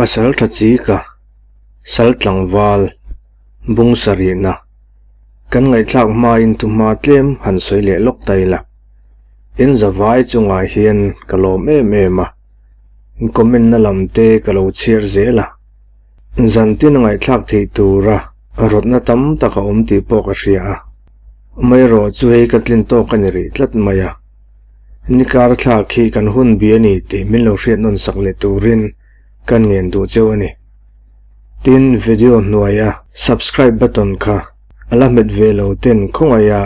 Pasaltha Chika, Sal tlangval, bung sarihna, kan ngaihthlak hmain thuhma tlem han sawi leh lawk ta ila. In zavai chungah hian ka lawm em em a, comment na lam te ka lo chhiar zel a, zantin a ngaihthlak theih tura rawtna tam tak a awm tih pawh ka hria a, amaherawh chu hei ka tlin tawk a ni rih tlat mai a. Nikar thlak hi kan hun bi a ni tih min lo hriat nawn sak leh turin kan ngen duh cheu a ni. Tin, video hnuaia subscribe button kha a la hmet ve lo ten khawngaiha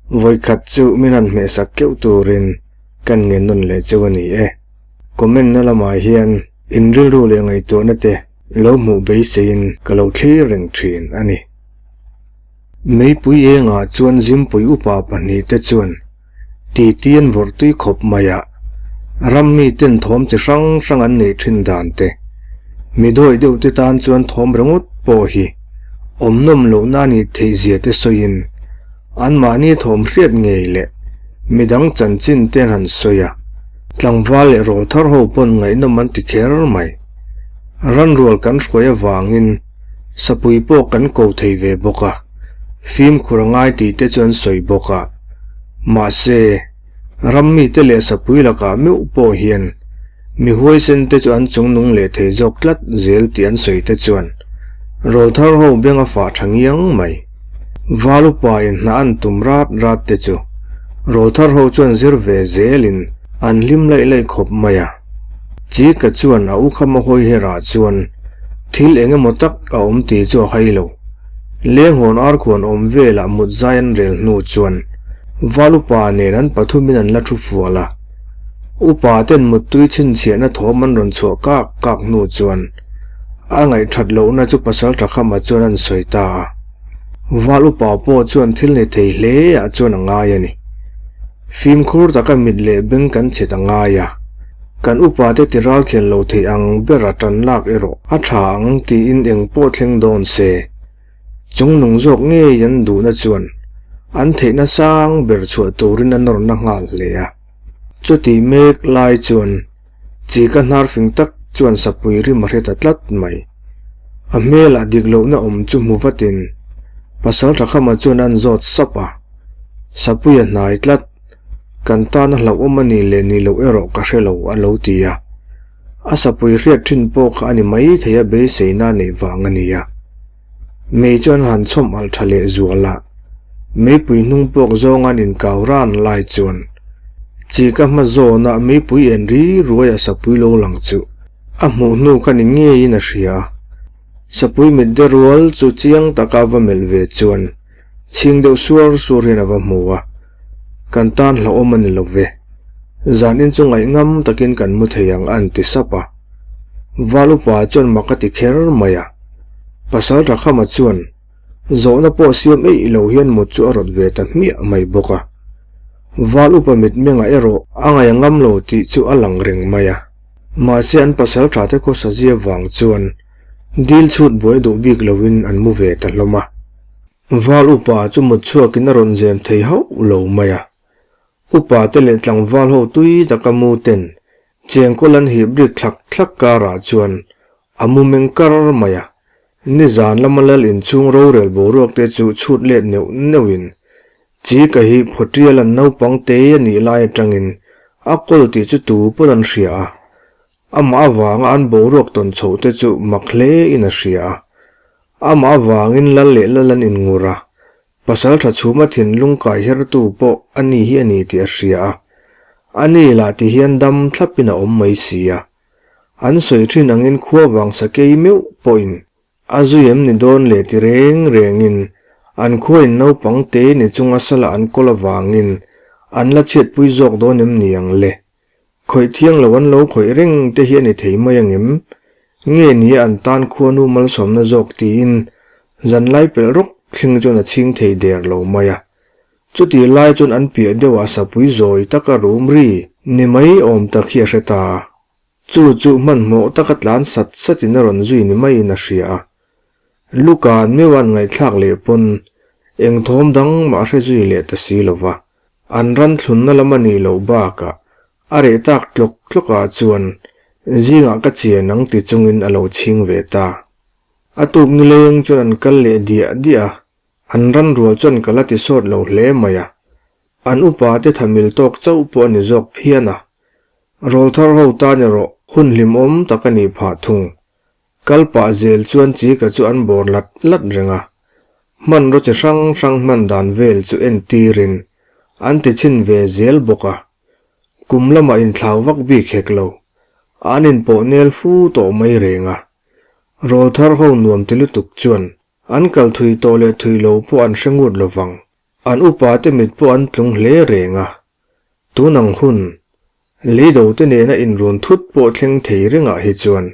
vawikhat chu min han hmehsak keuh turin kan ngen nawn leh cheu a ni e. Comment na lamah hian in rilru leh ngaihtuahna te lo hmuh beiseiin ka lo thlir reng thin a ni. Meipui engah chuan Zimpui upa pahnihte chuan Titi an vawrh tui khawp mai a, ram miten thawm chi hrang hrang an neih thin dan te, mi dawih deuh te tan chuan thawm ringawt pawh hi awm nawm lohna a nih theih zia te sawiin anmahni thawm hriat ngei leh midang chanchin te an han sawi a, tlangval leh rawlthar ho pawn ngaihnawm an ti kher mai. Ranrual kan hruai avangin sapui pawh kan ko thei ve bawk a, fimkhur a ngai tih te chu an sawi bawk a. Mahse, ram mite leh sapui lakah meuh pawh hian mi huaisen te chu an chungnung leh thei zawk tlat zel tih an sawi te chuan rawlthar ho beng a fah tha ngiang mai. Val upa in hna an tum rat rat te chu rawlthar ho chuan zir ve zelin an hlim laih laih khawp mai a. Chika chuan a u khama hawi herah chuan thil eng emaw tak a awm tih chu a hai lo. Lenghawn arkhuan awm velah mut zai an rel hnu chuan Val upa nen an pathumin an la thu fual a. Upa ten muttui chhinchhiahna thawm an rawn chhuah kak kak hnu chuan a ngaihthat lohna chu pasal Thakhama chuan an sawi ta a. Val upa pawh chuan thil ni thei hle ah chuan a ngai a ni. Fimkhur taka mit leh beng kan chhet a ngai a, kan upate ti ral khian lo theih ang bera tan lak erawh a tha ang tiin eng pawh thleng dawn se, chung nung zawk ngei an duhna chuan an theihna sang ber chhuah turin a nawrna nghal hle a. Chutih mek lai chuan Chika hnar fing tak chuan sapui rim a hre ta tlat mai. A hmelah dik lohna awm chu hmu vatin Pasal Thakhama chuan an zawt sap a, Sapuia hnai tlat, kan tana hlauhawm a ni leh ni loh erawh ka hre lo a lo ti a. A sapui hriat thin pawh kha a ni mai thei a beiseina neih vang a ni a. Mei chuan han chhawm alh tha leh zual a, meipui hnung puak zawng an inkau ran lai chuan Chika hma zawna meipui en ri ruai a sapui lo lang chu a hmuh hnu kha ni ngeiin a hria a. Sapui mit de rual chu chiang taka va melh ve chuan chhing deuh suar suar hian a va hmu a, Kan tan hlauhawm a ni lo ve. Zanin chu ngaihngam takin kan mu thei ang a an ti sap a. Val upa chuan mak a ti kher mai a. Pasal Thakhama chuan zawhna pawh siam eih lo hian mut chu a rawt ve ta hmiah mai bawk a. Val upa mitmengah erawh a ngaih a ngam lo tih chu a lang reng mai a. Mahse an pasal tha te khawsa zia vang chuan dil chhut buai duh bik loin an mu ve ta hlawm a. Val upa chu mut chhuakin a rawn zem thei hauh lo mai a. Upa te leh tlangval ho tui taka mu ten chengkawl an hip rik thlak thlak karah chuan a mu meng kar mai a. Nizan lama lal inchhung rorel boruak te chu chhut let neuh neuhin Chika hi Phawtial an naupang te a nih lai atangin a kawl tih chu tu pawn an hria a. Amah avanga an boruak tawn chhoh te chu mak hle in a hria a. Amah avangin lal leh lal an inngur a, pasal tha chhuma thinlung kai hertu pawh a ni hi a ni tih a hria a. A ni lah ti hian dam thlapin a awm mai si a. An sawi thin angin khua vang sakei meuh pawhin a zui em ni dawn leh ti reng rengin an khuain naupang te ni chunga sala an kawl avangin an la chhiatpui zawk dawn em ni ang le? Khawih thiang lo an lo khawih reng te hi a ni thei mai angem? Nge ni a an tan khuanu malsawmna zawk tiin zanlai pelh rawk thleng chuan a chhing thei der lo mai a. Chutih lai chuan an piah deuhah sapui zawi taka rum ri ni mai awm tak hi a hre ta a. Chu chu hmanhmawh taka tlan sat satin a rawn zui ni maiin a hria a. Luka meuh an ngaihthlak leh pawn eng thawm dang mah a hre zui leh ta si lo va. An ran thlunna lam a nih loh bakah a reh tak tlawk tlawkah chuan Zingah ka chian ang ti chungin a lo chhing ve ta. A tuk nileng chuan an kal leh diah diah a, an ran rual chuan ka la ti sawt lo hle mai a. An upa te thamil tawk chauh pawh a ni zawk phian a. Rawlthar ho tan erawh hun hlimawm tak a nih phah thung. Kal pah zel chuan chika chu an bawr lat lat reng a, hmanraw chi hrang hrang hman dan vel chu entirin an ti chhin ve zel bawk a, kum lamah inthlau vak bik hek lo, an inpawh nel fu tawh mai reng a. Rawlthar ho nuam ti lutuk chuan an kal thui tawh leh thui lo pawh an hre ngut lo vang, an upa te mit pawh an tlung hle reng a, Tun ang hun, leido te nena inrun thut pawh thleng thei ringah hi chuan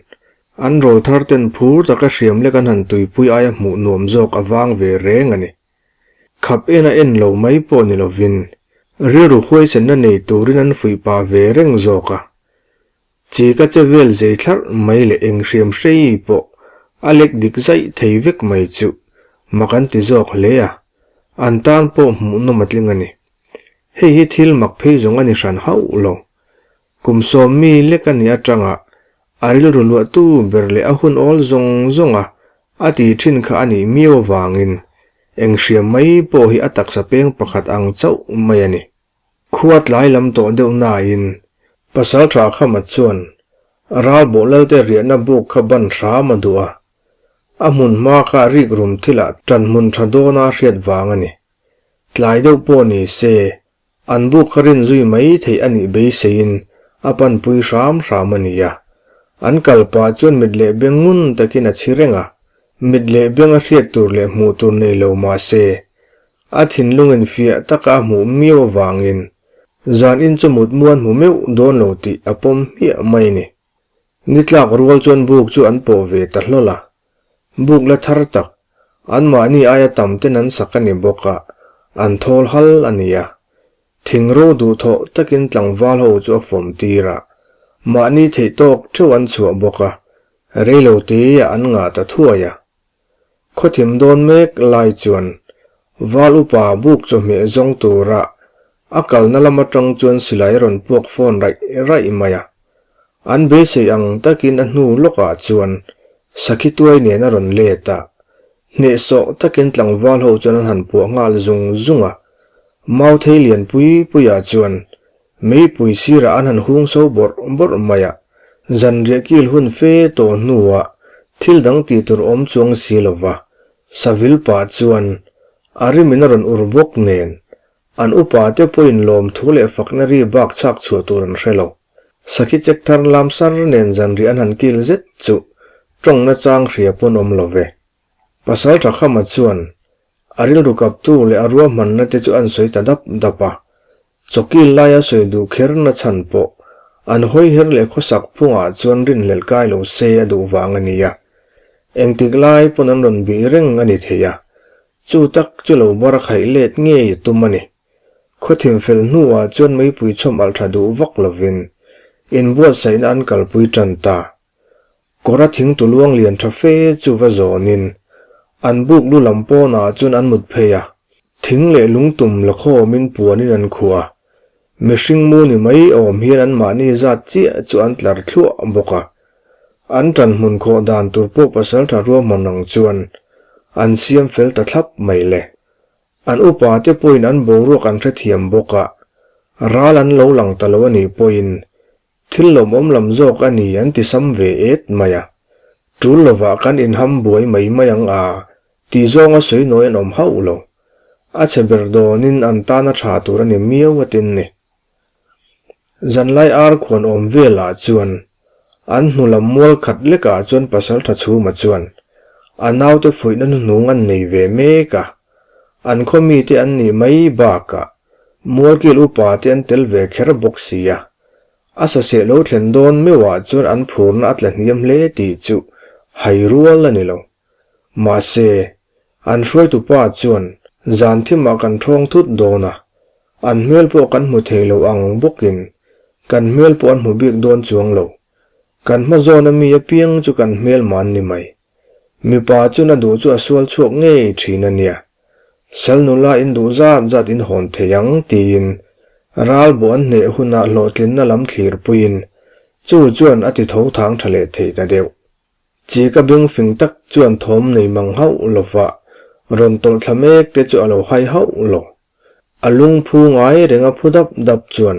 an rawl thar ten phur taka hriam lek an han tuipui aia hmuh nuam zawk a vang ve reng a ni. Khap en a en lo mai pawh ni lovin rilru huaisenna nei turin an fuih pah ve reng zawk a. Chi ka che vel zei thlarh mai leh eng hriam hrei pawh a lek dik zaih thei vek mai chu mak an ti zawk hle a, an tan pawh hmuhnawm a tling a ni. Hei hi thil mak phei zawng a ni hran hauh lo. Kum sawm mi lek a nih atanga a rilru luahtu ber leh a hun awl zawng zawnga a ti thin kha a nih miau avangin eng hriam mai pawh hi a taksa peng pakhat ang chauh mai a ni. Khua tlai lam tawh deuh nain Pasal Tha Khama chuan ralbawh Lalte riahna buk kha ban hram a duh a, a hmun hma kha rik rum thilah ṭanhmun ṭha dawna hriat vang a ni. Tlai deuh pawh ni se, an buk kha rin zui mai theih a nih beiseiin a panpui hram hram a ni a. An kal pah chuan mit leh beng ngun takin a chhi reng a, mit leh beng a hriat tur leh hmuh tur nei lo mah se, a thinlungin fiah taka a hmuh miau avangin zan in chu mut muan hmu meuh dawn lo tih a pawm hmiah mai a ni. Ni tlak rual chuan buk chu an pawh ve ta hlawl a. Buk la thar tak, anmahni aia tam ten an sak a ni bawk a, an thawl hal a ni a. Thingro duhthawh takin tlangval ho chu a fawm tir a, mahni theih tawk theuh an chhuah bawk a, reilo teia an ngah ta thuai a. Khawthim dawn mek lai chuan val upa buk chawhmeh zawng tura a kalna lam atang chuan silai a rawn puak fawn raih raih mai a. An beisei ang takin a hnu lawkah chuan sakhi tuai nen a rawn let a, hnehsawh takin tlangval ho chuan an han puah nghal zung zung a. Mauthei lian pui puiah chuan meipui sirah an han hung so bawrh bawrh mai a, zanriah kil hun fe tawh hnuah thil dang tih tur awm chuang si lova, Savil pah chuan a rimin a rawn ur bawk nen An upa te pawhin lawmthu leh fakna ri bak chhak chhuah tur an hre lo. Sakhi chek thar lam sar nen zanriah an han kil zet chu tawng nachang hria pawn awm lo ve. Pasal Thakhama chuan a rilru kaptu leh a ruahmanna te chu an sawi ta dap dap a. Chawkil laia sawi duh kher nachhan pawh an hawiher leh khawsak phungah chuan rinhlelh kai lo se a duh vang a nia. Engtik lai pawn an rawn bih reng a ni thei a. Chu tak chu lo bar khaih let ngei a tum a ni. Khawthim fel hnuah chuan meipui chhawm alh tha duh vak lovin inbuatsaihna an kalpui tan ta. Kawra thingtu luang lian tha fe chu va zawnin an buk lu lam pawnah chuan an mut phei a, thing leh lungtum la khawmin puanin an khuh a, mihring mu ni mai awm hian anmahni zat chiah chu an tlar thluah bawk a. An ṭan hmun khawh dan tur pawh pasalṭha ruahman ang chuan an siam fel ta thlap mai le. An upa te pawhin an boruak an hrethiam bawk a, ral an lo lang ta lo a nih pawhin thil lawmawm lam zawk a ni an ti sam ve et mai a. Ṭul lovah kan inham buai mai mai ang a tih zawnga sawi nawi an awm hauh lo. A chhe ber dawnin an tana ṭha tur a ni miau a tin ni. Zanlai ar khuan awm velah chuan an hnu lam mual khat lekah chuan Pasaltha Chhuma chuan a naute fuihna hnuhnung an nei ve mek a, an khaw mite an nih mai bakah mualkil upa te an tel ve kher bawk si a, a saseh lo thlen dawn meuhah chuan an phurna a tla hniam hle tih chu hai rual a ni lo. Mahse, an hruaitupa chuan zan thimah kan ṭhawng thut dawn a, an hmel pawh kan hmu thei lo ang bawkin kan hmel pawh an hmu bik dawn chuang lo. Kan hma zawna mi apiang chu kan hmel man ni mai. Mipa chuan a duh chu a sual chhuak ngei ṭhin a nia. Sal nula in duh zat zat in hawn thei ang tiin ralbawh an hneh hunah hlawhtlinna lam thlirpuiin. Chu chuan a ti tho thang tha leh thei ta deuh. Chika beng fing tak chuan thawm nei mang hauh lova rawn tawlh thla mek te chu a lo hai hauh lo. A lungphu ngai renga phu dap dap chuan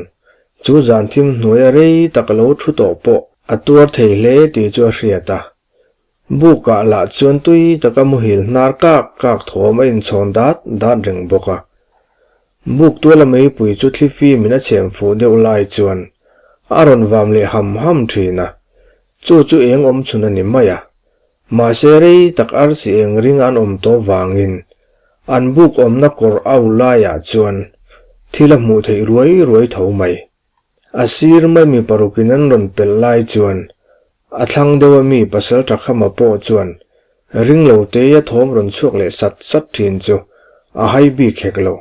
chu zan thim hnuaia rei tak a lo thu tawh pawh a tuar thei hle tih chu a hriat a. Bukah lah chuan tui taka muhil hnar kak kak thawm a inchhawn dat dat reng bawk a. Buk tuala meipui chu thli fimin a chhem fuh deuh lai chuan a rawn vam leh ham ham thin a, chu chu eng awm chhun a ni mai a. Mahse rei tak arsi eng ring an awm tawh vangin an buk awmna kawr au laiah chuan thil a hmuh theih ruai ruai tho mai. A sir mai mi parukin an rawn pelh lai chuan a thlang deuha mi pasal Thakhama pawh chuan ring lo teia thawm rawn chhuak leh sat sat thin chu a hai bik hek lo.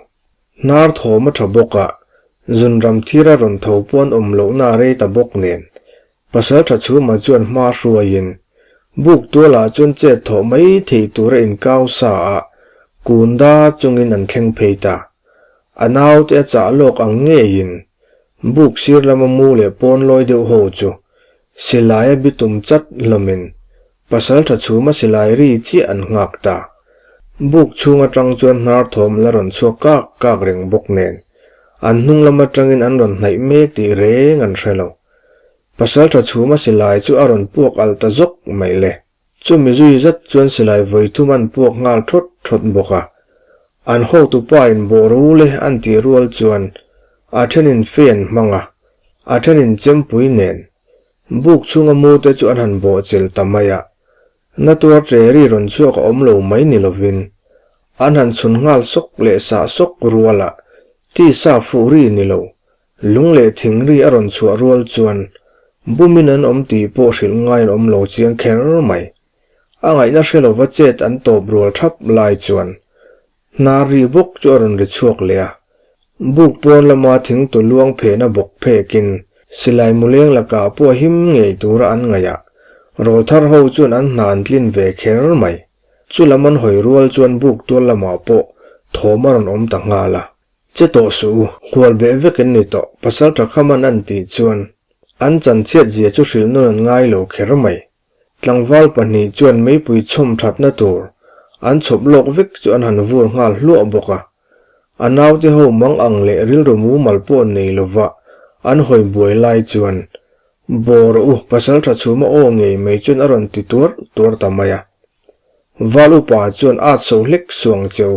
Hnar thawm a tha bawk a, zunram thira rawn tho pawn awm lohna a rei ta bawk nen pasal tha chhuma chuan hma hruaiin buk tualah chuan chet thawh mai thei tura inkau sa a kun da chungin an thleng phei ta. A naute a chah lawk ang ngeiin buk sir lama mu leh pawn lawi deuh ho chu silai a bitum chat hlawmin pasal tha chhuma silai ri chiah an nghak ta. Buk chhung atang chuan hnar thawm la rawn chhuak kak kak reng bawk nen an hnung lam atangin an rawn hnaih mek tih reng an hre lo. Pasal tha chhuma silai chu a rawn puak alh ta zawk mai le. Chumi zui zet chuan silai vawi thum an puak nghal thawt thawt bawk a. An hotupa in bawh ru le an tih rual chuan a thenin fei an hmang a, a thenin chempui nen. Buk chhunga mu te chu an han bawh chil ta mai a. Na tuar ṭe ri rawn chhuak a awm lo mai ni lovin an han chhun nghal sawk leh sah sawk rual a, tisa fuh ri ni lo Lung leh thing ri a rawn chhuah rual chuan bumin an awm tih pawh hrilh ngai an awm lo chiang kher mai. A ngaihna hre lova chet an tawp rual thap lai chuan hnar ri bawk chu a rawn ri chhuak leh a. Buk pawn lama thing tu luang phehna bawk phekin silai muleng lakah pawh a him ngei tura an ngaih a, rawlthar ho chuan an hna an tlin ve kher mai. Chu lam an hawi rual chuan buk tual lamah pawh thawm a rawn awm ta nghal a. Che tawh suh u, hual beh vek in ni tawh, pasal tha khaman an tih chuan an chanchhiat zia chu hrilh nawn an ngai lo kher mai. Tlangval pahnih chuan meipui chhawm thatna tur an chhawp lawk vek chu an han vur nghal hluah bawk a. A naute ho mang ang leh rilru mumal pawh nei lova an hawi buai lai chuan Bawh rawh u, pasal tha chhuma aw ngei mai chuan a rawn ti tuar tuar ta mai a. Val upa chuan at so hlek suang cheu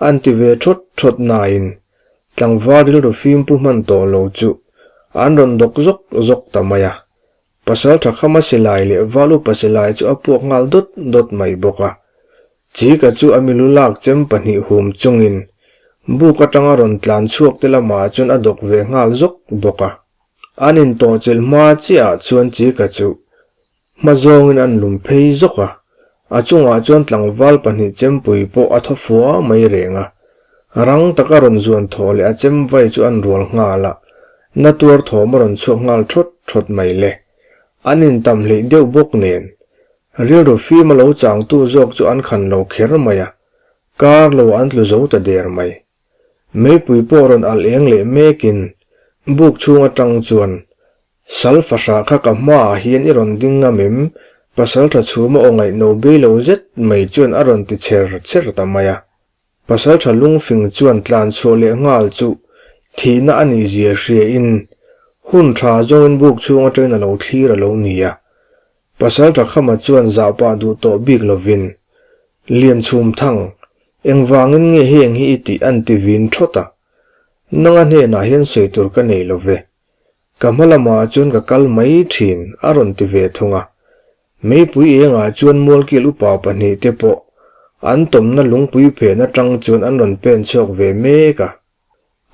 an ti ve thawt thawt nain tlangval rilru fim pu hman tawh lo chu an rawn dawk zawk zawk ta mai a. Pasal tha khama silai leh val upa silai chu a puak nghal dawt dawt mai bawk a. Chika chu a milu lak chem pahnih hum chungin buk atanga rawn tlan chhuak te lamah chuan a dawk ve nghal zawk bawk a. An intawhchilh hma chiahah chuan Chika chu Hma zawngin an lum phei zawk a, a chungah chuan tlangval pahnih chempui pawh a thaw fua mai reng a. Rang taka rawn zuan thawh leh a chem vai chu an rual nghal a, na tuar thawm a rawn chhuak nghal thawt thawt mai le. An intam hleih deuh bawk nen, rilru fim a lo changtu zawk chu an khan lo kher mai a, kar lo an tlu zo ta der mai. Meipui pawh rawn alh eng leh mekin buk chhung atang chuan Sal fahrah kha ka hmaah hian i rawn ding ngam em? Pasalṭha chhuma aw ngaihno bei lo zet mai chuan a rawn ti cher cher ta mai a. Pasalṭha lungfing chuan tlan chhuah leh nghal chu thihna a nih zia hriain hun ṭha zawngin buk chhung aṭangin a lo thlir a lo ni a. Pasalṭha Khama chuan zahpah duh tawh bik lovin, Lianchhum Thang, engvangin nge heng hi i tih an ti vin ṭhawt a? Nanga hnenah hian sawi tur ka nei lo ve. Ka hma lamah chuan ka kal mai thin, a rawn ti ve thung a. Meipui engah chuan Mualkil upa pahnih te pawh an tawmna lungpui phen atang chuan an rawn pen chhuak ve mek a.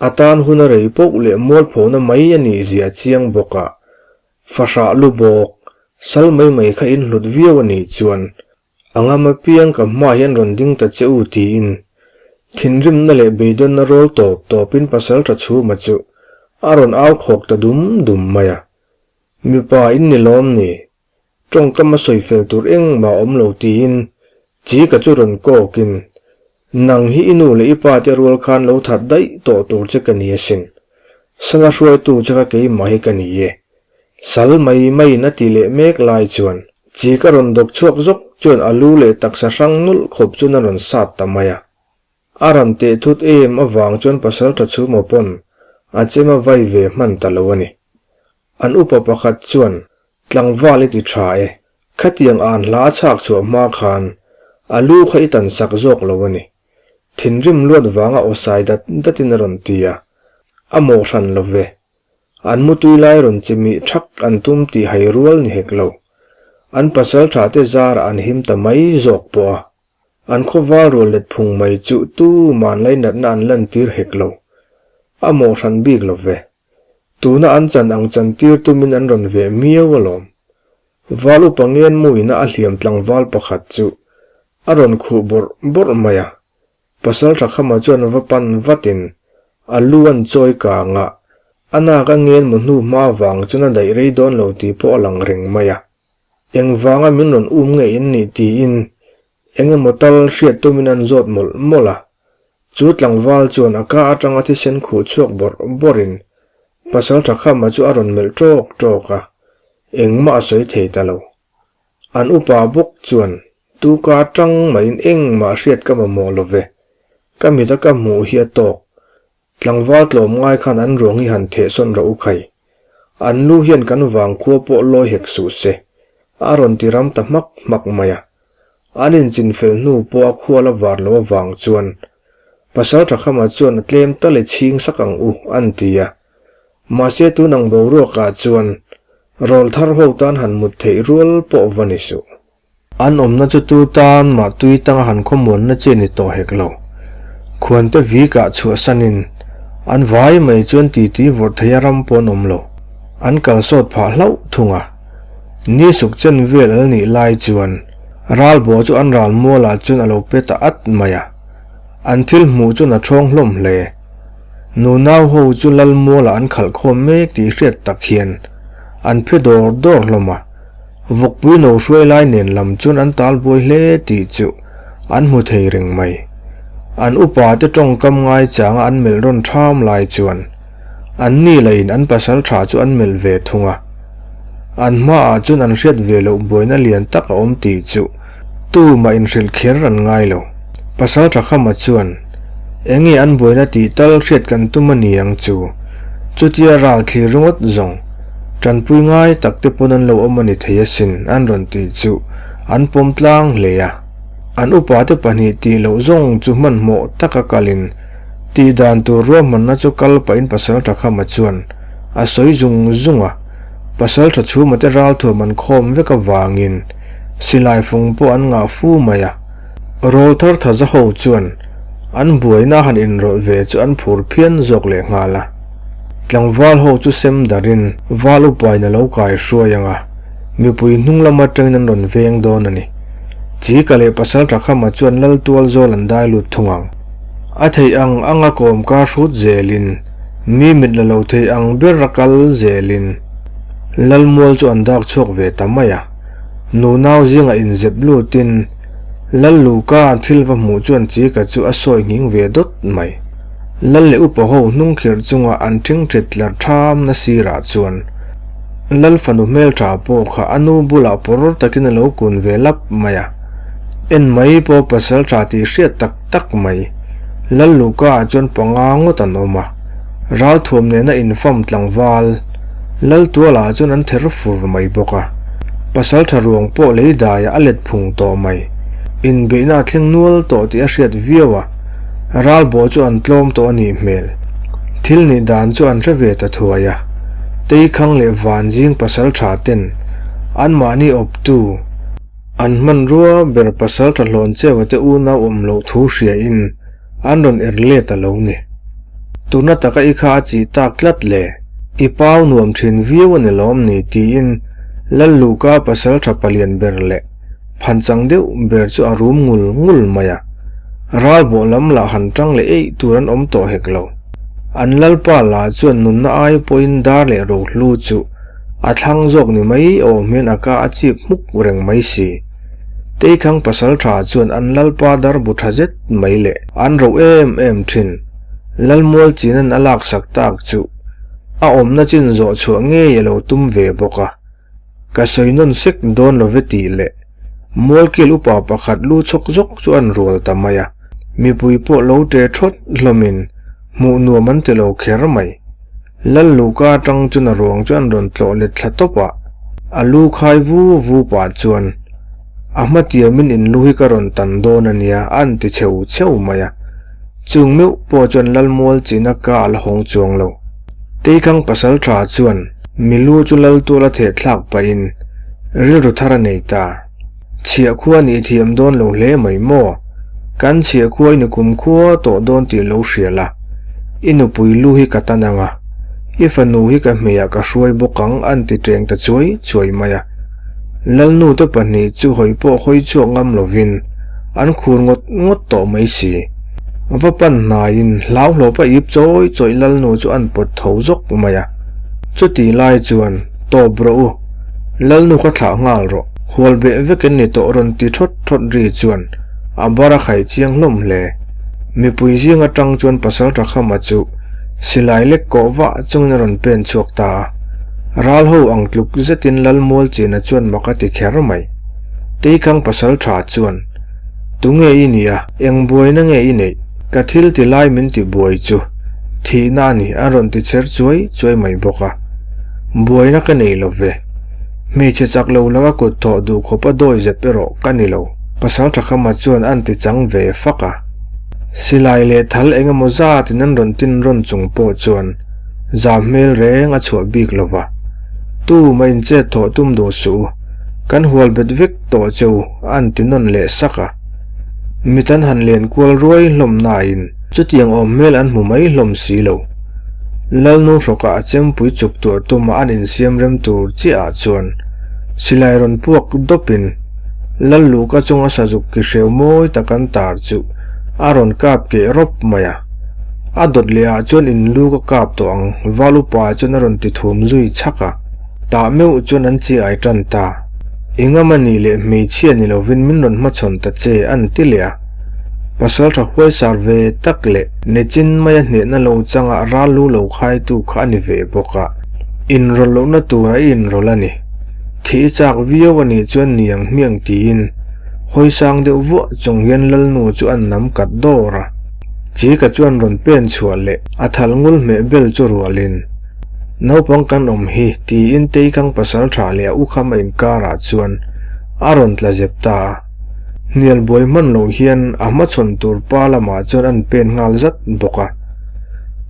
A tan hun a rei poh leh mualphona mai a nih zia chiang bawk a, fahrah lu bawk, sal mai mai kha in hlut viau a nih chuan A ngam apiang ka hmaah hian rawn ding ta che u tiin thinrimna leh beidawnna rawl tawp tawpin pasal tha chhuma chu a rawn au khawk ta dum dum mai a. Mipa in ni lawm ni? Tawngkam a sawi fel tur engmah a awm lo tiin Chika chu rawn kawkin Nang hi i nu leh i pa te rual khan lo that daih tawh tur che ka ni asin. Sala hruaitu che kha keimah hi ka ni e. Sal mai maiin a ti leh mek lai chuan chik a rawn dawk chhuak zawk chuan a lu leh taksa hrang nulh khawp chuan a rawn sat ta mai a. A rawn teh thut em avang chuan pasalṭha chhuma pawn a chem a vai ve hman ta lo a ni. An upa pakhat chuan tlangval i ti ṭha e, khatiang an hla a chhak chhuah hma khan a lu kha i tan sak zawk lo a ni. Thinrim luat vanga aw sai dat datin a rawn ti a, a mawh hran lo ve. An mutui lai rawn chi mih thak an tum tih hai rual ni hek lo. An pasal tha te zarah an him ta mai zawk pawh a. An khawval rual let phung mai chu tu man lainatna an lantir hek lo. A mawh hran bik lo ve. Tuna an chan ang chan tir tumin an rawn veh miau alawm. Val upa ngen muina a hliam tlangval pakhat chu a rawn khuh bawrh bawrh mai a. Pasal Thakhama chuan va pan vatin a lu an chawi kang a, a nak a ngen mu hnu hma vang chuan a daih rei dawn lo tih pawh a lang reng mai a. Engvanga min rawn um ngei in nih tiin eng emaw tal hriat tumin an zawt mawlh mawlh a. Chu tlangval chuan a ka atanga thisen khuh chhuak bawrh bawrhin Pasal Thakhama chu a rawn melh ṭawk ṭawk a, engmah a sawi thei ta lo. An upa bawk chuan, Tuka tang maiin engmah hriat ka mamawh lo ve. Ka mit a ka hmuh hi a tawk. Tlangval tlawm ngai khan an ruang hi han thehsawn rawh u khai. An lu hian kan vangkhua pawh lawi hek suh se. A rawn ti ram ta hmak hmak mai a. An inchinfel hnu pawh a khual a var lo avang chuan Pasal Thakhama chuan a tlem tal i chhing sak ang u an ti a. Mahse tun ang boruakah chuan rawl thar ho tan han mut theih rual pawh va ni suh. An awmna chu tu tan mah tui tanga han khawmuanna chi a ni tawh hek lo. Khuante vikah chhuahsanin an vai mai chuan titi vawrh theia ram pawh an awm lo. An kalsawt phah hlauh thung a. Ni suk chen vel al nih lai chuan ralbaw chu an ral mualah chuan a lo pe ta at mai a. An thil hmuh chuan a ṭhawng hlawm hle. Nunau ho chu lal mualah an khalh khawm mek tih hriat tak hian an phe dawr dawr hlawm a, vawkpui no hruai lai nen lam chuan an tal buai hle tih chu an hmu thei reng mai. An upa te tawngkam ngaichanga an melh rawn ṭham lai chuan an ni lahin an pasal ṭha chu an melh ve thung a. An hmaah chuan an hriat ve loh buaina lian tak a awm tih chu Tumah inhrilh kher an ngai lo. Pasal Thakhama chuan, Enge an buaina tih tal hriat kan tum a ni ang chu. Chutia ral thlir ringawt zawng, tanpui ngai tak te pawn an lo awm a ni thei asin an rawn tih chu an pawm tlang hle a. An upa te pahnih tih loh zawng chu hmanhmawh taka kalin tih dan tur ruahmanna chu kal pahin Pasal Thakhama chuan a sawi zung zung a. Pasal Thachhuma te ralthuam an khawm vek avangin Silai fung pawh an ngah fu mai a, rawl thar tha za ho chuan an buaina han inrawlh ve chu an phur phian zawk leh nghal a. Tlangval ho chu sem darin val upain a lo kai hruai ang a, mipui hnung lam atangin an rawn veng dawn a ni. Chika leh Pasal Thakhama chuan lal tual zawl an dai lut thung ang. A theih ang anga kawmkar hrut zelin mi mit la lo thei ang ber a kal zelin Lalmual chu an dak chhuak ve ta mai a. Nunau zingah inzep lutin Lal Luka thil va hmuh chuan Chika chu a sawi nghing ve dawt mai. Lal leh upa ho hnung khirh chunga an ṭhingṭhit tlar ṭhamna sirah chuan Lal fanu hmelṭha pawh kha a nu bulah pawr takin a lo kun ve lap mai a. En mai pawh pasal ṭha tih hriat tak tak mai. Lal Luka ah chuan panga ngawt an awm a. Ralthuam nena infam tlangval Laltualah chuan an ther fur mai bawk a, pasaltha ruang pawh lei daiah a let phung tawh mai. Inbeihna a thleng nual tawh tih a hriat viau a, ralbawh chu an tlawm tawh a nih hmel. Thil nih dan chu an hre ve ta thuai a, Teikhang leh Vanzing pasaltha ten anmahni awptu, an hmanrua ber pasaltha hlawn cheu te unau awm loh thu hriain an rawn er let a lo ni. Tuna taka i kha a chih tak tlat le, i pau nuam thin viau a ni lawm ni tiin Lalluka pasal tha palian ber leh phanchang deuh ber chu a rum ngul ngul mai a. Ralbawh lam lah han tang leh eih tur an awm tawh hek lo. An lalpa lah chuan nunna ai pawhin dar leh rohlu chu a thlang zawk ni mai awm hian a ka a chip hmuk reng mai si. Teikhang pasal tha chuan an lalpa dar bu tha zet mai leh an ro em em thin. Lalmual chinan a laksak tak chu. A awmna chin zawh chhuah ngei a lo tum ve bawk a. Ka sawi nawn sek dawn lo ve tih leh Mualkil upa pakhat lu chhawk zawk chu an rual ta mai a. Mipui pawh lo ṭe ṭhawt hlawmin hmuh nuam an ti lo kher mai. Lal Luka atang chuan a ruang chu an rawn tlawh let thla tawp a, a lu khai vu vu pah chuan, A hma tiamin in lu hi ka rawn tan dawn a nia, a an ti cheu cheu mai a. Chung meuh pawh chuan Lal Mual china ka a la hawng chuang lo. Teikang pasal tha chuan mi lu chu Lal tual a theh thlak pahin rilru thar a nei ta. Chhiah khua nih thiam dawn lo hle mai maw? Kan chhiah khua i nukum khua tawh dawn tih lo hria la, i nupui lu hi ka tan ang a, i fanu hi ka hmeiah ka hruai bawk ang an ti teng ta chuai chuai mai a. Lalnu te pahnih chu hawi pawh hawi chhuak ngam lovin an khur ngawt ngawt tawh mai si. Va pan hnaiin hlauhlawpa ip chawi chawi Lalnu chu an pawt tho zawk mai a. Chutih lai chuan, Tawp rawh u, Lalnu ka thlah nghal rawh. Hual beh vek in ni tawh rawn ti thawt thawt ri chuan a bar a khai chiang hlawm hle. Mipui zing atang chuan pasal Thakhama chu silai lek kawh vah chungin a rawn pen chhuak ta a. Ral ho ang tluk zetin Lalmual China chuan mak a ti kher mai. Teikhang pasal tha chuan, Tunge i nih a? Eng buaina nge i neih? Ka thil ti lai min ti buai chu thihna a ni a rawn ti chher chuai chuai mai bawk a. Buaina ka nei lo ve. Hmeichhe chak lo laka kut thawh duh khawp a dawi zep erawh ka ni lo. Pasal Thakhama chuan an ti chang ve fak a. Silai leh thal eng emaw zatin an rawn tin rawn chung pawh chuan zam hmel reng a chhuah bik lo va. Tu mah inchet thawh tum duh suh u, kan hual bet vek tawh che u an ti nawn leh sak a. Mit an han len kual ruai hlawm nain chutiang awm hmel an hmu mai hlawm si lo. Lalnu hrawkah a chempui chuk tuar tuma an insiam rem tur chiahah chuan silai rawn puak dawpin Lal Luka chunga sazuk ki hreu mawi tak an tar chu a rawn kap keh rawp mai a. A dawt lehah chuan in lu ka kap tawh ang, Val upa chuan a rawn ti thum zui chhak a. Tah meuh chuan an chi ai tan ta. Engam a nih leh hmeichhia ni lovin min rawn hmachhawn ta che an ti leh a. Pasal tha huaisar ve tak leh nechin maia hnehna lo changa ral lu lo khaitu kha a ni ve bawk a. Inrawlh lohna tur a inrawlh a ni. Thih i chak viau a nih chuan niang hmiang tiin hawisang deuh vuah chung hian Lalnu chu an nam kat dawr a. Chika chuan rawn pen chhuah leh a thal ngul hmeh bel chu rualin, Naupang kan awm hi tiin Teikang pasal tha leh a ukham a inkarah chuan a rawn tla zep ta a. Hnial buai hman loh hian a hmachhawn tur pa lamah chuan an pen nghal zat bawk a.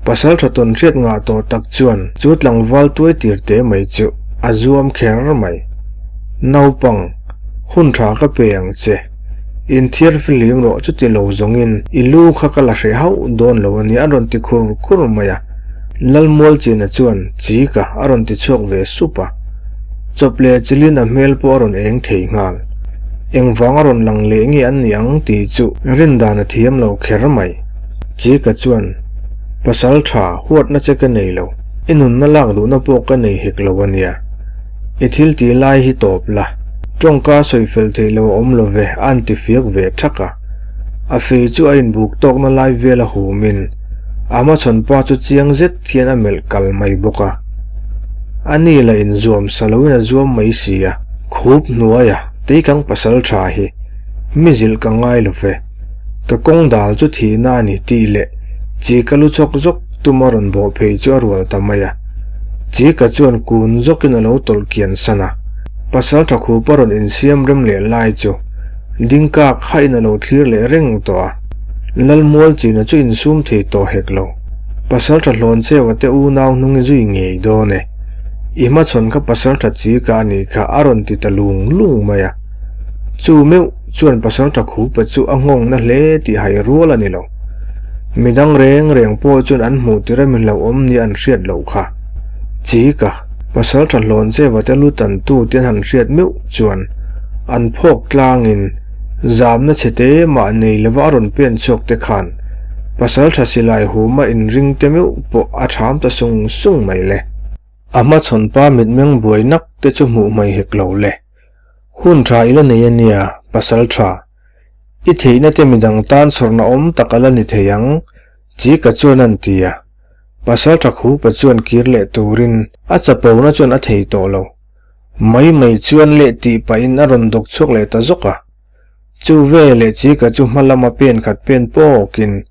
Pasal tha tawn hriat ngah tawh tak chuan chu tlangval tuai tir te mai chu a zuam kher mai. Naupang, hun tha ka pe ang che. Inthiar fihlim rawh chuti lo zawngin i lu kha ka la hreh hauh dawn lo a nia a rawn ti khur khur mai a. Lalmual China chuan Chika a rawn ti chhuak ve sup a. Chawp leh chilin a hmel pawh a rawn eng thei nghal. Engvang a rawn lang leh nge an nih ang tih chu rindan a thiam lo kher mai. Chika chuan, Pasal tha, huatna che ka nei lo. I nunna lak duhna pawh ka nei hek lo a nia. I thil tih lai hi tawp la. Tawngka sawi fel theih lo a awm lo ve a an ti fiak ve thak a. A fei chu a inbuk tawkna lai vel a humin a hmachhawn pa chu chiang zet hian a melh kal mai bawk a. A ni la inzuam sa loin a zuam mai si a. Khup hnuaia teikang pasal tha hi mi zilh ka ngai lo ve. Ka kawng dal chu thihna a ni tih leh chi ka lu chawk zawk tum a rawn bawh phei chu a rual ta mai a. Chi ka chuan kun zawkin a lo tawlh kian san a. Pasal tha khup a rawn insiam rem leh lai chu dingka khain a lo thlir leh reng tawh a. Lalmual china chu insum thei tawh hek lo. Pasal tha hlawn cheua te unau hnung i zui ngei dawn e. I hmachhawn kha pasal tha chi ka a nih kha a rawn ti ta lung lung mai a. Chu meuh chuan pasal tha khupa chu a nghawng na hle tih hai rual a ni lo. Midang reng reng pawh chuan an hmuh tir a mi hlauhawm nia an hriat loh kha. Chi ka, pasal tha hlawn cheua te lu tan tu te an han hriat meuh chuan an phawk tlangin zamna chhe te mah nei lova a rawn pen chhuak te khan pasal tha silai huma inring te meuh pawh a tham ta sung sung mai le. A hmachhawn pa mitmeng buai nak te chu hmuh mai hek lo le. Hun tha i la nei a nia, pasal tha. I theihna te midang tan chhawrna awm tak a la ni thei ang, Chika chuan an ti a. Pasalṭha Khupa chuan kir leh turin a chapona chuan a thei tawh lo. Mai mai chuan leh tih pahin a rawn dawk chhuak leh ta zawk a. Chu veleh Chika chu hma lama pen khat pen pawkin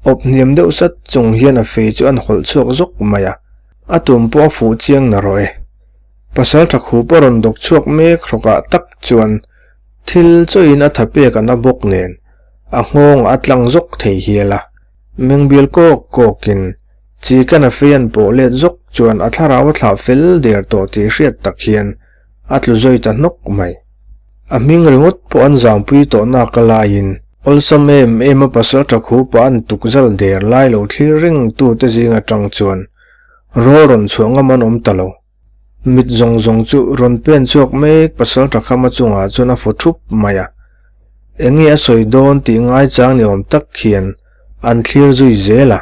awp hniam deuh sat chung hian a fei chu an hawlh chhuak zawk mai a. A tum pawh a fuh chiang na rawh e. Pasalṭha Khupa rawn dawk chhuak mek hrawkah tak chuan thil chawiin a tha pek a na bawk nen a nghawng a tlang zawk thei hial a. Mengbial kawk kawkin Chikana fei an pawh let zawk chuan a thlarau a thlah fel der tawh tih hriat tak hian a tlu zui ta hnawk mai. A hming ringawt pawh an zampui tawh nak a laiin awlsam em em a pasal tha khupa an tuk zal der lai lo thlir reng tute zing atang chuan rawl rawn chhuah ngam an awm ta lo. Mit zawng zawng chu rawn pen chhuak mek pasal tha khama chungah chuan a fu thup mai a. Eng nge a sawi dawn tih ngaichang ni awm tak hian an thlir zui zel a.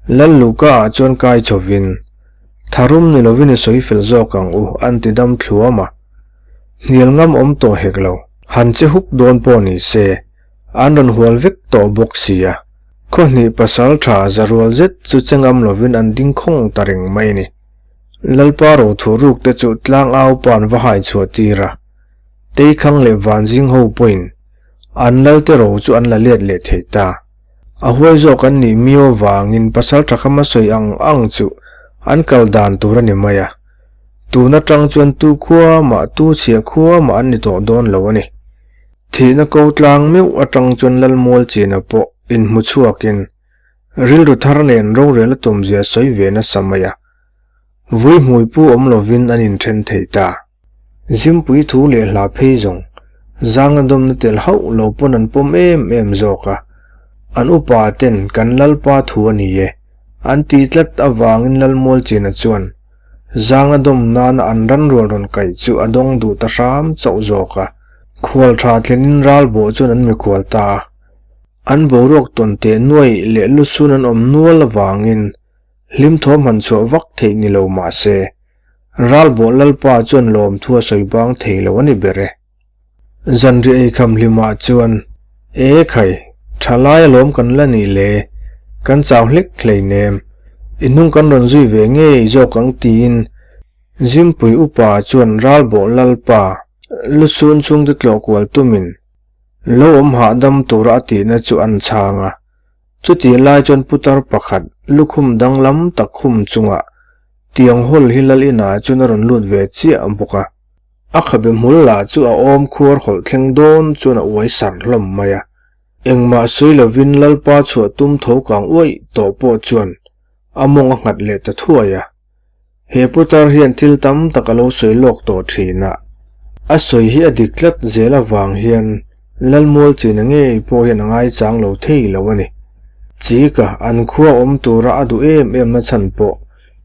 Lal Luka ah chuan kai chhovin, Tharum ni lovin i sawi fel zawk ang u an ti dam thluam a. Hnial ngam awm tawh hek lo, han che huk dawn pawh ni se, an rawn hual vek tawh bawk si a. Khawhnih pasal tha zarual zet chu che ngam lovin an ding khawng ta reng mai a ni. Lalpa rothu ruk te chu tlang au pan va hai chhuah tir a, Teikhang leh Vanzing ho pawhin an lal te ro chu an la let leh thei ta. A huai zawk an nih miau avangin pasal tha khama sawi ang ang chu an kal dan tur a ni mai a, tun atang chuan tu khua mah tu chhia khua mah an ni tawh dawn lo a ni. Thihna ko tlang meuh atang chuan Lalmual china pawh inhmu chhuakin Rilru thar nen rorel a tumzia sawi ve nasa mai a, vui hmui pu awm lovin an inthen thei ta. Zimpui thu leh hla phei zawng, zangna dawmna tel hauh lo pawn an pawm em em zawk a, an upa ten kan Lalpa thu a ni e, an ti tlat avangin Lalmualchina chuan zangna dawm nana an ranrual rawn kaih chu a dawng duh ta hram chauh zawk a, khual tha thlenin ralbawh chuan an mikhual ta a. An boruak tawn teh nuai leh lusun an awm nual avangin hlim thawm han chhuah vak theih ni lo mah se, Ralbawh Lalpa chuan lawmthu a sawi bang thei lo a ni ber e. Zanriah eikham hlimah chuan, E khai, tha lai alawm kan la nih le, kan chau hlek hleinem, i hnung kan rawn zui ve ngei zawk ang tiin Zimpui upa chuan Ralbawh Lalpa lusun chhungte tlawh kual tumin Lo awm hahdam tura a tihna chu an chhang a. Chutih lai chuan putar pakhat lukhum danglam tak khum chungah tiang hawl hi lal inah chuan a rawn lut ve chiah bawk a. A khabe hmul lah chu a awm khuar hawlh thleng dawn chuan a uai sar hlawm mai a. Engmah sawi lovin Lalpa chhuah tum tho kang uaih tawh pawh chuan a mawng a nghat leh ta thuai a. He putar hian thil tam tak a lo sawi lawk tawh thin a, a sawi hi a dik tlat zel avang hian Lalmual china ngei pawh hian a ngaichang lo thei lo a ni. Chika an khua awm tura a duh em em na chhan pawh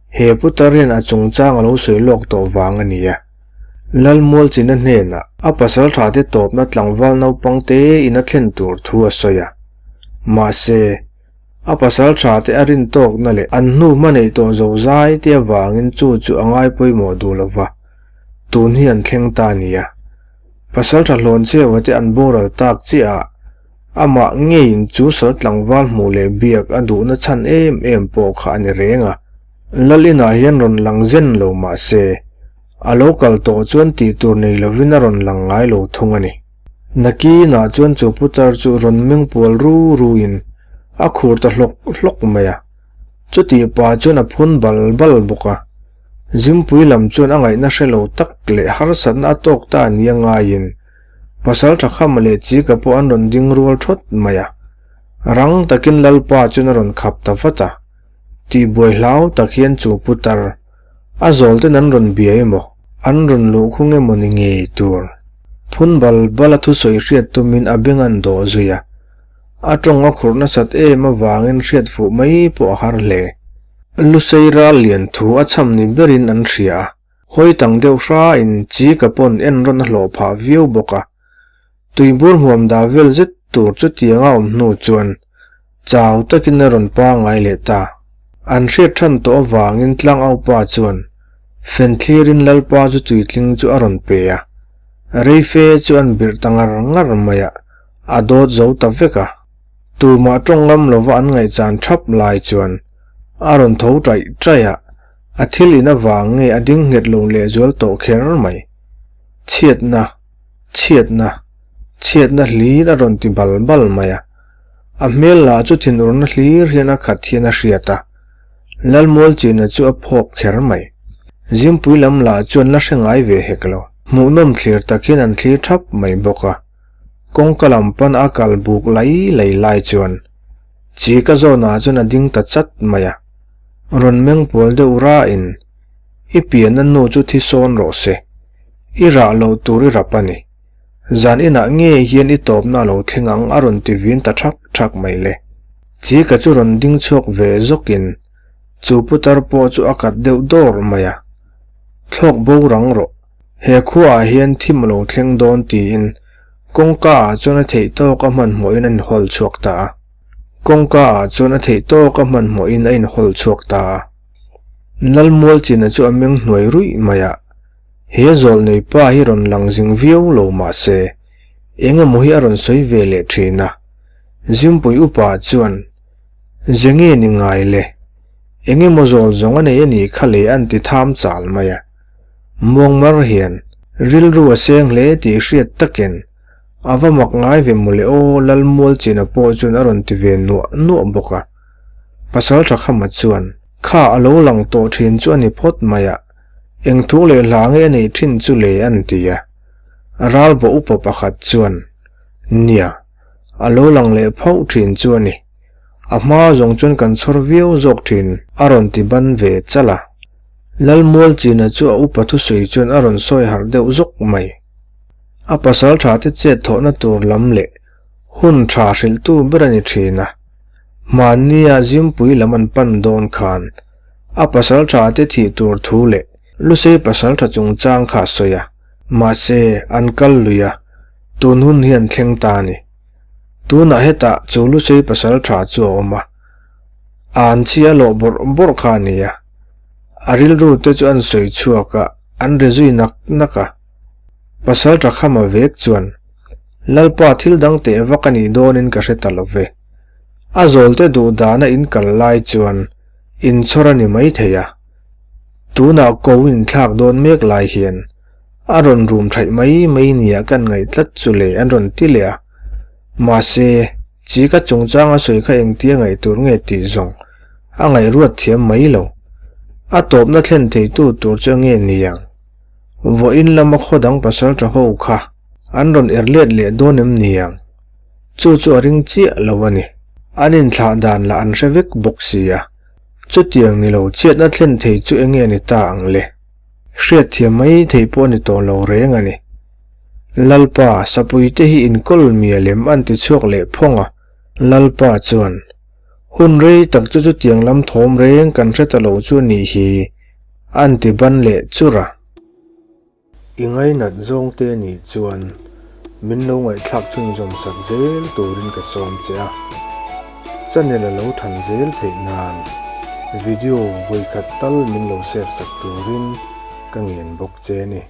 he putar hian a chungchang a lo sawi lawk tawh vang a ni a. Lalmual china hnenah a pasal tha te tawpna tlangval naupang te in a thlen tur thu a sawi a. Mahse. A pasal tha te a rin tawkna leh an hnu hma neih tawh zo zai te avangin chu chu a ngai pawimawh duh lo va, tun hi an thleng ta a ni a. Pasal tha hlawn cheuha te an boral tak chiah a, amah ngeiin chu sal tlangval hmuh leh biak a duhna chhan em em pawh kha a ni reng a. Lal inah hian rawn lang zen lo mah se, a lo kal tawh chuan tih tur nei lovin a rawn lang ngai lo thung a ni. Nakinah chuan chu putar chu rawn meng pual ru ruin a khur ta hlawk hlawk mai a. Chutih pah chuan a phun bal bal bawk a. Zimpui lam chuan a ngaihna hre lo tak leh harsatna a tawk ta nia ngaiin pasal tha khama leh Chika pawh an rawn ding rual thawt mai a. Rang takin Lalpa chuan a rawn khap ta vat a. Tihbuai hlau tak hian chu putar A zawl ten an rawn bia emaw, an rawn luh khung emaw ni ngei tur. Phun bal bal a thusawi hriat tumin a beng an dawh zui a. A tawng a khurh nasat em avangin hriat fuh mai pawh a har hle. Lusei ral lian thu a chham ni berin an hria a, hawi tang deuh hrain chi ka pawn en rawn a hlawh phah viau bawk a. Tuibur hmuam dah vel zet tur chutiang a awm hnu chuan chau takin a rawn pangai leh ta. An hriat than tawh avangin tlangaupa chuan fen thlirin Lalpa chu tuitling chu a rawn pe a, reife chu an birh ta ngar ngar mai a, a dawt zo ta vek a. Tumah tawng ngam lova an ngaihchan thap lai chuan. A rawn tho ṭaih ṭaih a, a thil in avang nge a ding nghet lo lehzual tawh kher mai. Chhiatna, chhiatna, chhiatna hlir a rawn ti bal bal mai a. A hmel lah chu thinurna hlir hian a khat hian a hriat a. Lalmualchina chu a phawk kher mai. Zingpui lam lah chuan la hre ngai ve hek lo. Hmuhnawm thlir tak hian an thlir thap mai bawk a. Kawngka lam pan a kal buk lai lai lai chuan chi ka zawnah chuan a ding ta chat mai a. Rawn meng pual deuh rain, I pianna nu chu thi sawn rawh se. I rah loh tur i rap a ni. Zan inah nge hian i tawpna a lo thleng ang a rawn ti vin ta thak thak mai le. Chi ka chu rawn ding chhuak ve zawkin chu putar pawh chu a kat deuh dawr mai a. Thlawk bo rang rawh. He khuaah hian thim a lo thleng dawn tiin kawngka ah chuan a theih tawk a hmanhmawhin a inhawl chhuak ta a. Kawngka ah chuan a theih tawk a hmanhmawhin a inhawl chhuak ta a. Lalmualchina chu a meng hnuai ruih mai a. He zawlnei pa hi rawn lang zing viau lo mah se, eng emaw hi a rawn sawi ve leh thin a. Zimpui upa chuan, Ze nge ni ngai le? Eng emaw zawl zawng a nei a nih kha le an ti tham chal mai a. Muangmar hian rilru a seng hle tih hriat takin a va mak ngai ve mawle aw Lalmualchina pawh chuan a rawn ti ve nuah nuah bawk a. Pasal Thakhama chuan, Kha a lo lang tawh thin chu a ni phawt mai a. Eng thu leh hla nge a neih thin chu le an ti a. Ralbaw upa pakhat chuan, Nia, a lo lang leh phauh thin chu a ni. A hma zawng chuan kan chhawr viau zawk thin a rawn ti ban ve chal a. Lalmualchina chu a upa thusawi chuan a rawn sawi harh deuh zawk mai. A pasal tha te chet thawhna tur lam leh hun tha hrilhtu ber a ni thin a. Hmannia Zimpui lam an pan dawn khan A pasal tha te thih tur thu leh Lusei pasal tha chungchang kha a sawi a, mahse an kal lui a, tun hun hi an thleng ta a ni. Tunah hetah chu Lusei pasal tha chu a awm a, a an chhi a lawh bawrh bawrh kha a ni a, a rilru te chu an sawi chhuak a, an ri zui nak nak a. Pasal tha khama vek chuan, Lalpa thil dang teh vak a nih dawnin ka hre ta lo ve. A zawlte duh dana in kal lai chuan inchhawr a ni mai thei a. Tunah ko inthlak dawn mek lai hian a rawn rum thaih mai mai nia kan ngaih tlat chu le an rawn ti leh a. Mahse, chi ka chungchang a sawi kha engtia ngaih tur nge tih zawng a ngaihruat thiam mai lo. A tawpna thlen theitu tur chu nge niang? Vawiin lama khaw dang pasal tha ho kha an rawn er let leh dawn em niang? Chu chu a ring chiah lo a ni. An inthlah dan lah an hre vek bawk si a. Chutiang ni lo chhiatna thlen thei chu enge ni ta ang le? Hriatthiam mai thei pawh a ni tawh lo reng a ni. Lalpa, sapuite hi inkawl mia lem an ti chhuak leh phawng a. Lalpa chuan, Hun rei tak chu chutiang lam thawm reng kan hre ta lo chu a nih hi, an ti ban leh chur a. I ngainat zawngte nih chuan min lo ngaihthlak chhunzawm sak zel turin ka sawm che a, channel a lo than zel theih nan video vawikhat tal min lo share sak turin ka ngen bawk che a ni.